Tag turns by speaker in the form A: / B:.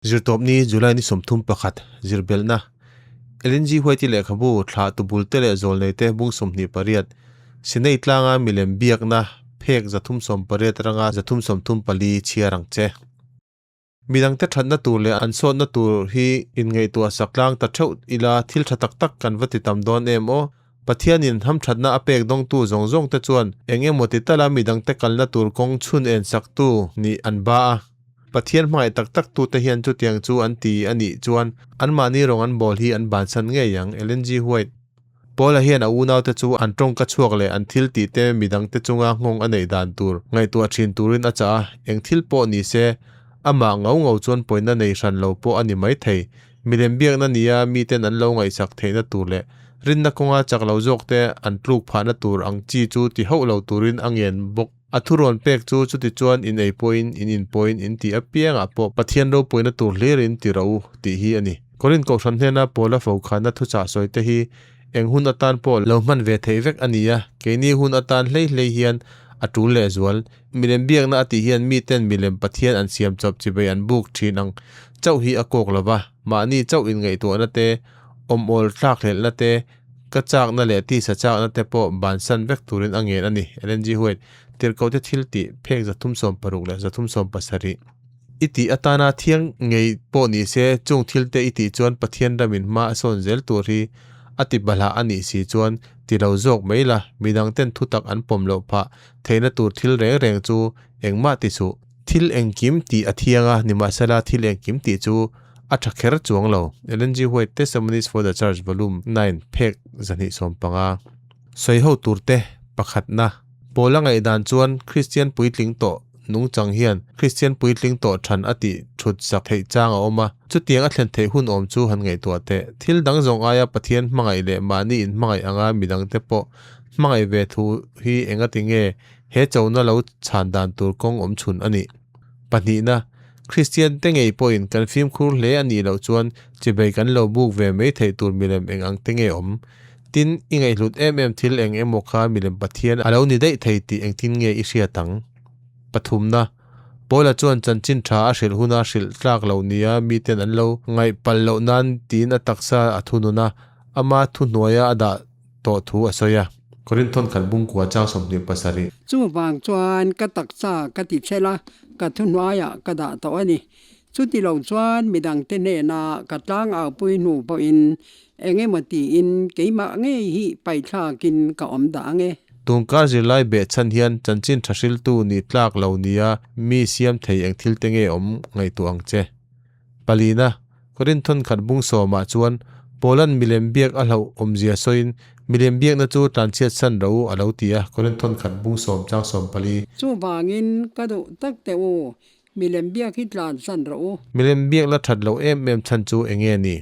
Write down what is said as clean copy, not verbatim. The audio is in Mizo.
A: Zirtawpni, July ni 31, Zirbelhna, Ellen G. White-i lehkhabu, Thlah Tubulte leh Zawlneite bung 28, Sinai tlanga milem biakna phek 380 ranga 334 chhiar ang che. Midangte thatna tur leh an sawtna tur hi inngaihtuah sak tlang ta theuh ila thil tha tak tak kan va ti tam dawn em aw? Pathianin hamthatna a pek dawngtu zawng zawngte chuan eng emaw ti tala midangte kalna tur kawng chhun en saktu nih an ba a. Pathian hmangaih tak tak tute hian chutiang chu an ti a nih chuan anmahni rawng an bawl hi an bansan ngei ang, Ellen G. White. Paula hian a unaute chu an tawngka chhuak leh an thil tihte midangte chunga nghawng a neih dan tur ngaihtuah thin turin a chah a, eng thil pawh ni se, amah ngau ngau chuan pawina nei hran lo pawh a ni maithei. Milem biakna nia miten an lo ngaihsak theihna tur leh rinna kawnga chak lo zawkte an tluk phahna tur ang chi chu ti hauh lo turin a ngen bawk. A thurawn pek chu chutichuan in ei pawhin, in in pawhin, in tih apiangah pawh Pathian ropuina tur hlirin ti rawh u, tih hi a ni. Korinth Kohhran hnena Paula fokhana thuchah sawite hi eng hun atan pawh lo hman ve theih vek a ni a, keini hun atan hlei hlei hian a tul lehzual. Milem biakna a tih hian miten milem Pathian an siam chawp chibei an buk thin ang chauh hi a kawk lo va, mahni chauh inngaihtuahna te, awm-awl thlakhlelhna te, Ka chakna leh tisa chakna te pawh bansan vek turin a ngen a ni, Ellen G. White, Tirhkohte thil tih phek 360 leh 370. I tih atana thiang ngei pawh ni se, chung thil te i tih chuan Pathian ramin hma a sawn zel tur hi a ti balhah a nih si chuan ti lo zawk mai la, midang ten thutak an pawm loh phah theihna tur thil reng reng chu engmah ti suh. Thil engkim tih a thiang a, nimahsela thil engkim tih chu a tha kher chuang lo. Ellen G. White Testimonies for the Church Volume 9, phek 215. Sawi ho turte pakhatna. Paula ngaihdan chuan Kristian puitling tawh nungchang hian Kristian puitling tawh than a tih thut sak theih chang a awm a. Chutiang a thlen theih hun awm chu han ngaihtuah teh. Thil dang zawng aia Pathian hmangaih leh mahni inhmangaih anga midangte pawh hmangaih ve thu hi engati nge he chona lo chhan dan tur kawng awm chhun a nih. Pahnihna, Kristian te ngei pawhin kan fimkhur hle a nih loh chuan chibei kan lo buk ve mai theih tur milem eng ang te nge awm? Tin, i ngaihhlut em em thil eng emaw kha milem Pathian a lo ni daih thei tih engtin nge i hriat ang? Pathumna, Paula chuan chanchin tha a hrilh huna hrilh tlak loh nia miten an lo ngaih palh loh nan tiin a taksa a thunun a, ama thuhnuaia a dah tawh thu a sawi a. Korinthon khat bungkua chang 27.
B: Chuvang chuan ka taksa ka ti chhel a, ka thuhnuaiah ka dah tawh a ni. Chuti lo chuan midangte hnena ka tlangau pui hnu pawhin eng emaw tiin keimah ngei hi paithlakin ka awm dah ang e.
A: Tungkar zirlai behchhan hian chanchin tha hriltu nih tlak lo nia mi siam thei eng thil te nge awm ngaihtuah ang che. Palina, Korinthon khat bung sawmah chuan Paula'n milem biak a hlauh awmzia sawiin, Milem biakna chu tlanchhiat san ro u a lo ti a, Korinthon khat bung sawm chang 14.
B: Chuvangin ka duh tak teh u, milem biak hi tlan san rawh u.
A: Milem biakna that loh em em chhan chu eng nge ni?